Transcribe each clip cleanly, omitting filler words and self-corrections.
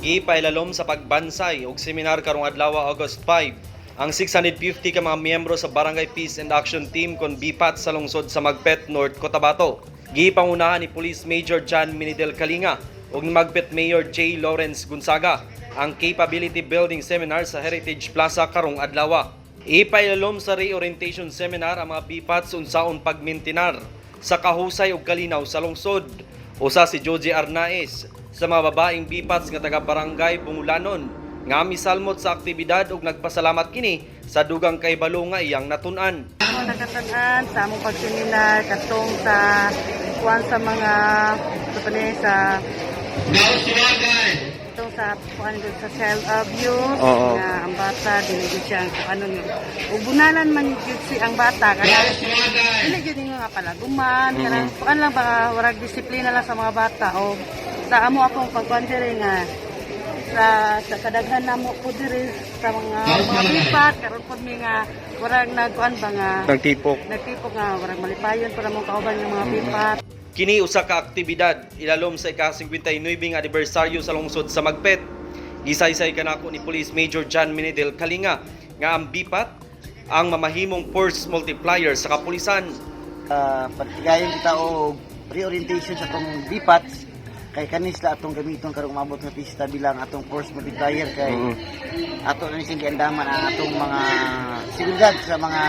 Gipailalom sa pagbansay og seminar karong adlaw, August 5, ang 650 ka mga miyembro sa Barangay Peace and Action Team kon BIPAT sa lungsod sa Magpet, North Cotabato. Gipangunahan ni Police Major John Minidel Kalinga ug ni Magpet Mayor J. Lawrence Gonzaga ang Capability Building Seminar sa Heritage Plaza karong adlaw. Ipailalom sa reorientation seminar ang mga BIPAT sa unsaon pagmintinar sa kahusay ug kalinaw sa lungsod. Usa si Joji Arnaes sa mga babaeng BIPATS nga taga Barangay Bungulanon nga misalmot sa aktibidad ug nagpasalamat kini sa dugang kaybalo nga iyang natun-an. Ako nakatan-an sa among pagseminar katong sa kuan sa mga sa pa ni sa katong sa kuan gud sa child abuse nga ang bata dili gyud siya ang ano nga ug bunalan man gyud si ang bata kanang dili gyud nga palaguman, kanang kuan lang ba, warag disiplina lang sa mga bata. O sa amo akong pagkuan diri nga sa kadaghan namo po diri sa mga BIPAT karon pod mi nga warag nagkuan ba nga Nagtipok. Nagtipok nga warag malipayon para mong kauban ng mga BIPAT. Kini usa ka aktibidad ilalom sa ika-59 nga anibersaryo sa lungsod sa Magpet. Gisaysay kanako ni Police Major John Minidel Kalinga nga ang BIPAT ang mamahimong force multiplier sa kapulisan. Pagtigayon kita og reorientation sa atong BIPATS kay kani sila atong gamiton karong umabot nga pista bilang atong force multiplier kay ato na ni siyang giandaman ang atong mga seguridad sa mga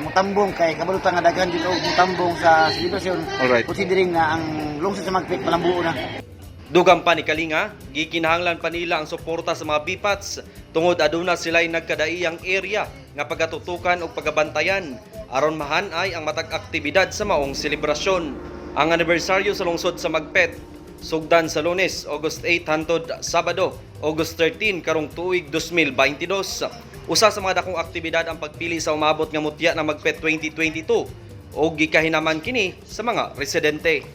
mutambong kay kabalutan nga daghan jud og mutambong sa selebrasyon, considering na ang lungsod sa Magpet malambuo na. Dugang pa ni Kalinga, gikinahanglan pa nila ang suporta sa mga BIPATS tungod aduna sila'y nagkadaiyang area nga pagatutukan o pagabantayan aron mahanay ang matag aktibidad sa maong selebrasyon. Ang anibersaryo sa lungsod sa Magpet sugdan sa Lunes, August 8 hantod Sabado, August 13 karong tuig 2022. Usa sa mga dakong aktibidad ang pagpili sa umabot nga mutya ng Magpet 2022 o gikahinaman kini sa mga residente.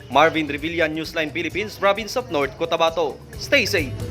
Marvin Revilla, Newsline Philippines, Province of North Cotabato. Stay safe!